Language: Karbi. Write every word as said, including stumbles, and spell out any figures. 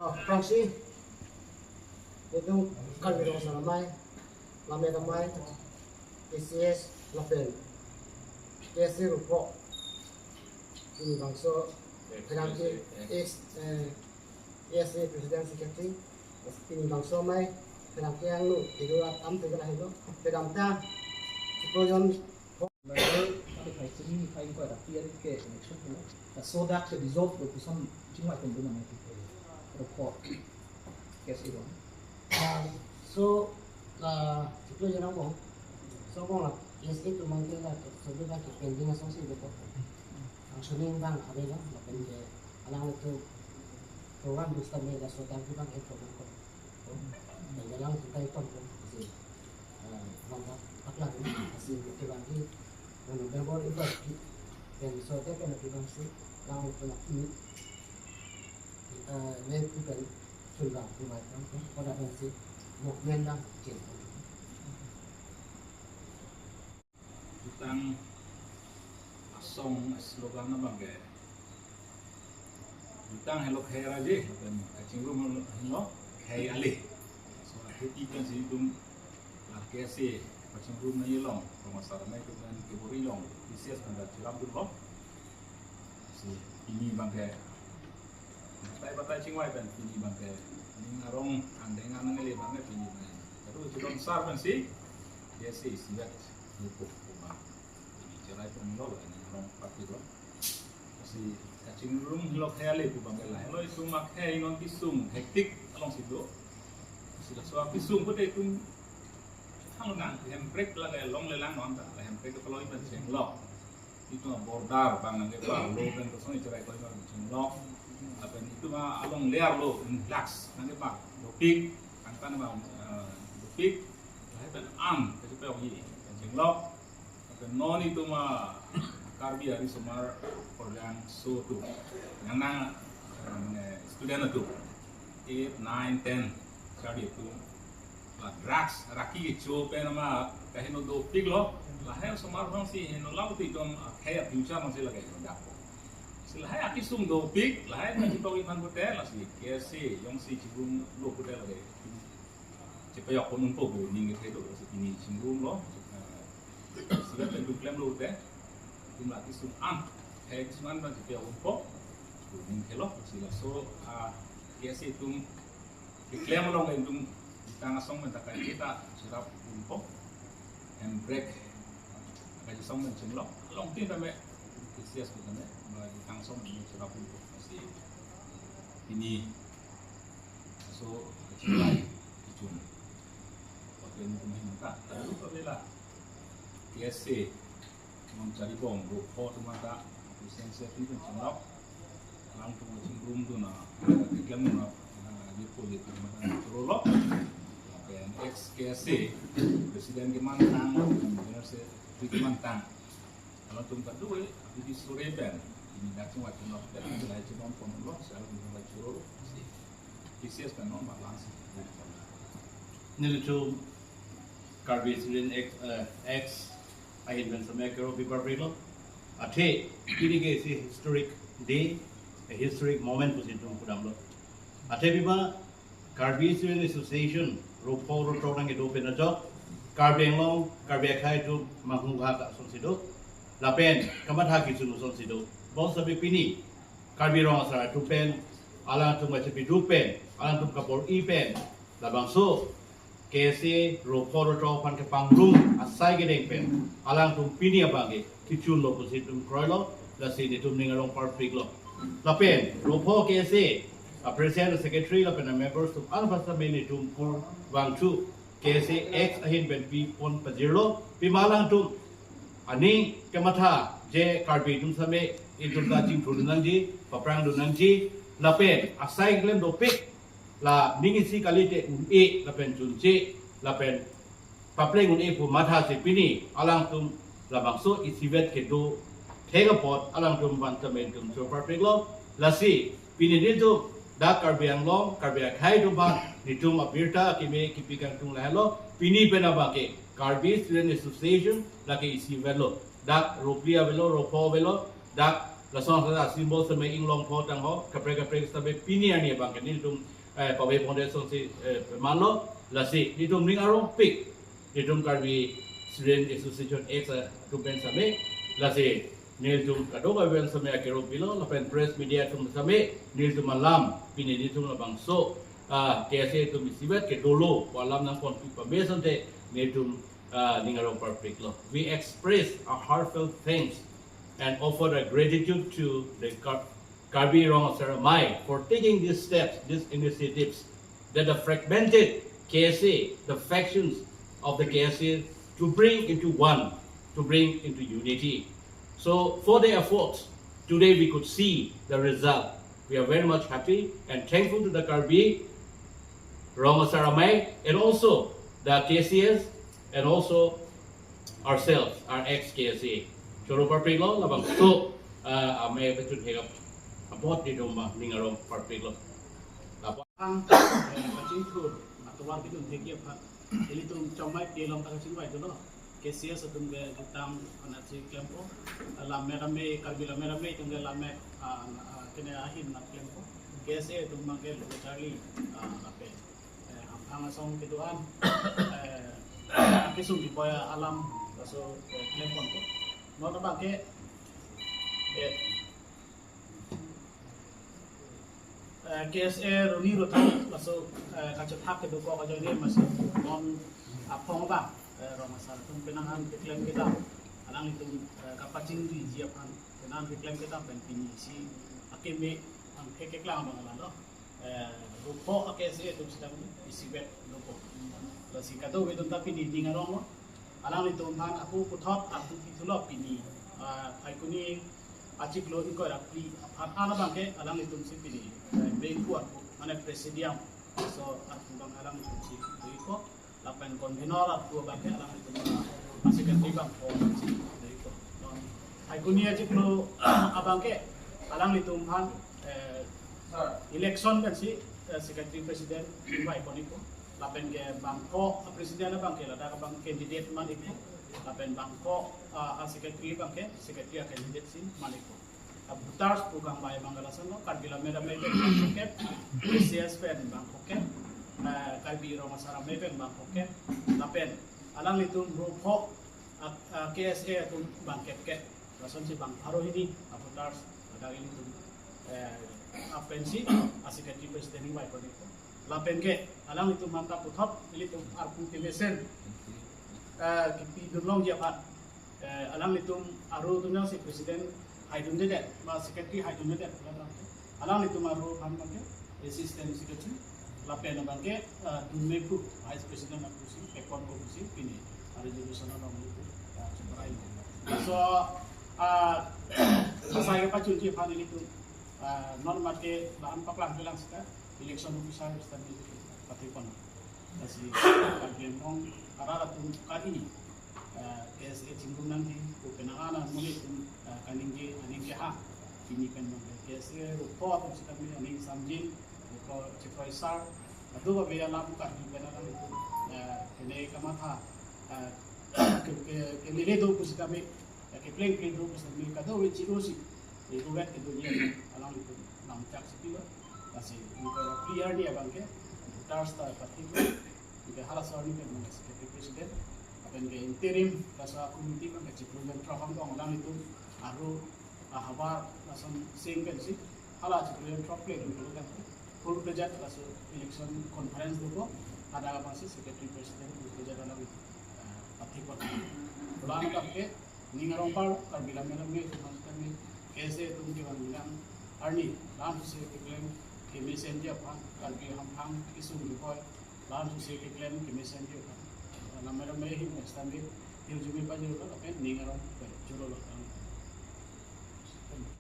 Aphrangsi, nelitum Karbi Rong Asar Amei, Lammet Amei, K C S, lapen K S A Ropho, pini bangso pherangke ex, eh, K S A President Secretary, pini bangso amei pherangke angno, kedo atam tegel ahilo, kedamtang, chiklo jon Member, kami kai sini, kai ko ada P N K election ko. Laso dak ke dissolve lo, puson chingvai pen dun amei ke. Ropho. K S A Ropho. Ah, so, ah, chiklo jon angbong. So, angbong la, K S A atum abang ke la, so, dak ke pending asonsi do ko. Ang suning bang, ave lo, lapen ke, alanglitum program bisa me laso dak ke bang, eh, program ko. Yang jalan kita itu, si, eh, mama, pakla, si, kita lagi, mana, bebor itu, dan so, dia kena bilang si, lang itu nak ini, eh, lain itu dari, sudah, cuma itu, pada dan si, movement dan, cil. Jutang asong slogan abang ke, jutang helo khei raje, lapen kachingrum helo khei ale. So, akhei ti kan si itum la K S A kachingrum nangji along, Rong Asar Amei atum kan kebor-i along, K C S kan da chirap dun lo. Si pini abang ke, batai batai chingvai pen pini abang ke, ning arong angdeng anang ele abang ke pini abang. Kado chidon sar pen si, K S A isivet, nupuk abang. Pini cherai pen lo, ning arong party lo. Si kachingrum helo khei ale pu abang ke lahelo itum akhei non kesung hektik alongsi do. Si laso kesung pute itum thang nang hemprek lake longlelang non ta, hemprek ke paloi pen chenglok. Itum border abang nangkeparlo pen kosong icherai koi abang chenglok. Lapen itum along ler lo influx nangkepar dopik, angtan abang, eh, dopik. Lahai pen am kachepayokji pen chenglok. Lapen non itum Karbi Ari Somar Korjang so atum, nang nang, eh, mane student atum, eight, nine, ten, Karbi atum la drugs, raki kecho pen ama kaheno dopik lo, lahai osomar abang si heno lau ti itum akhei future abang si lake heno dak. Si lahai akesung dopik, lahai nangketok iphan pute, lasi K S A jongsi chingrum lo pute lake chepayok pon unpo pu ning kethe do, lasi pini chingrum lo, eh, isivet pen klem lo pute, itum la kesung an, khei kesung an abang chepayok unpo pu ning kethe lo, lasi laso, ah, K S A atum keklem along itum jutang asong pen ta kai ta chirap unpo. Hemprek kai asong pen chenglok. Along tin tame K C S pu tame, ma jutang asong pen chirap unpo. Lasi pini so chingvai kechun. Pakai ni kami minta. Lalu apabila K S A Mon Charibong Ropho atum anta, Christian Church ni pen chenglok, alangtum chingrum dun na, keklem dun na, na, di poli atum anta chorolo, lapen ex K S A President kemantang, General Secretary kemantang, alangtum kadokave, abidi sore pen, pini dak chingvai chenglok, pen, lahai chenglok pon lo, si alangtum chingvai chorolo, si, K C S pen non balance. Nelitum Karbi Student Ex, eh, Ex ahin pen samya kero paper break lo. Athe, pini ke isi historic day, a historic moment pusi itum pudam lo. Athe pima Karbi Student Association, Ropho Rotok nangkedo pen ajok, Karbi Anglong, Karbi akhei atum manghugha ta asonsi do. Lapen, kamatha kechun asonsi do. Bonseta pini, Karbi Rong Asar atum pen, alangtum kachepiduk pen, alangtum kabor-i pen, labangso, K S A Ropho Rotok aphan kepangrum asai kedeng pen, alangtum pini abang ke kechun lo pusi itum kroilo, lasi nelitum ning arong parpik lo. Lapen, Ropho K S A, a President, a Secretary, lapen a members atum, alabasa me nelitum pur vangthu, K S A Ex ahin pen pi pon pajirlo, pima alangtum, aning kematha, je Karbi atum same, itum ta chingthur dun nangji, paprang dun nangji, lapen, asai klem dopik, la ning isi kalite un-e lapen chunche lapen papleng un-e pu mathasi pini alangtum labangso isivet kedo thek apot alangtum aphan tame itum choro parpik lo. Lasi pini nelitum dak Karbi Anglong, Karbi akhei atum aphan nelitum abirta keme kipi kangtung lahelo. Pini pen abang ke Karbi Student Association lake isivet lo. Dak Ropli avelo, Ropho avelo, dak Lason a-symbol seme inglong pho tangho, kaprek kaprek sitame pini arni abang ke nelitum, eh, pave ponde asonsi, eh, manlo, lasi nelitum ning arongpik, nelitum Karbi Student Association X atum pen seme, lasi nelitum kadokave pen seme akero pilo, lapen press media atum seme, nelitum alam, pini nelitum labangso, ah, K S A atum isivet ke dolo, pu alam nangponpi pame asonte, nelitum, ah, ning arong parpiklo. We express our heartfelt thanks and offer our gratitude to the Kar-, Karbi Rong Asar Amei for taking these steps, these initiatives that the fragmented K S A, the factions of the K S A, to bring into one, to bring into unity. So for the efforts, today we could see the result. We are very much happy and thankful to the Karbi Rong Asar Amei and also the K C S and also ourselves, our ex K S A. Choro parpiklo, labangso, ah, amei pachun hegap apot di doma ning arong parpiklo. Labang, eh, kachingthur, atovar kidun thekji aphan, ilitum chomai pelong ta kachingvai dolo. K C S atum ke jutang anatsi klempo, ah, lammet amei, Karbi lammet amei atum ke lammet, ah, ah, kene ahin nat klempo. K S A atum abang ke lo charli, ah, ape. Eh, hamphang asong kedo-an, eh, kesung kipoi alam, laso, eh, klemponpo. Non abang ke, eh, eh, K S A roni rotha, laso, eh, kachethak kedokok ajoine masi non aphong abang, eh, Rong Asar atum penang an keklem kedam, alanglitum, eh, kapachingri ji aphan, penang keklem kedam pen pini isi akeme angthek keklang abang lalo. Eh, rupo a-K S A atum sitame isivet rupo. Lasi kadokave atum ta pini ning aronglo. Alanglitum aphan ako puthot ako pithulo pini, ah, Phaikuni achiklo ingkoi ra phli aphan an abang ke alanglitum si pini, eh, bengku ako, mane presidium, laso ako abang alanglitum si doiko. Lapen convener ako abang ke alanglitum, ah, secretary abang ko si doiko. Non Phaikuni achiklo abang ke alanglitum aphan, eh, election pensi, eh, secretary president invaiponiko. Lapen ke bangkok president abang ke ladak abang candidate maniko. Lapen bangkok, ah, a-secretary abang ke secretary a-candidate si maniko. Ah, voters pu kangvai abang ke lasonlo, Karbi lammet amei pen bangkok kep, K C S pen bangkok kep, eh, Karbi Rong Asar Amei pen bangkok kep. Lapen alanglitum rupo, ah, ah, K S A atum bang kep kep. Lasonsi bang pharo hini a-voters ladak ilitum, eh, apensi a-secretary president ingvaiponiko. Lapen ke alanglitum aphan ta puthot ilitum arpu kemesen, eh, kipidunlongji aphan, eh, alanglitum aro atum jongsi president haidundedet, ba secretary haidundedet, alanglitum aro aphan abang ke assistant secretary, lapen abang ke, eh, dunmephu vice president aphusi, pekon ko pusi, pini a-resolution along ilitum, eh, chubarai. So, ah, asai kepachunji aphan ilitum, ah, non mat ke bahan paklang bilang sita, election officer sita ni pathipon. Lasi, Karbi Anglong arat atum kali, eh, K S A chingrum nangji, pu penang an amonit atum, eh, kaningje, aning keha, pini pen abang ke K S A rupo atum sitame aning samjin, rupo chikroisar, kadokave alam Karbi pen alanglitum, eh, kene kamatha, eh, ke, ke, kelele do pu sitame, eh, kepleng pleng do pu sitame, kadokave chi-o si, eh, ruvet kedo ni alanglitum nangchak si pilo. Lasi ingkoi ra phli arni abang ke voters ta pathipon. Ingkoi halaso arni pen abang ke secretary president. Lapen ke interim laso committee abang ke chiklo jon throk angbong alanglitum aro ahavar lason sing pensi hala chiklo jon throk pleng dolo kan full fledged laso election conference dopo. Hadak abang si secretary president full fledged alang, eh, pathipon. Pulang abang ke ning arong par Karbi lammet amei atum aphan sitame K S A atum kevang bilang arni lam suse keklem kemesenji aphan, Karbi hamphang kesung kipoi lam suse keklem kemesenji aphan, lammet amei ahin sitame hirjume pajirlo lapen ning arong chorolo.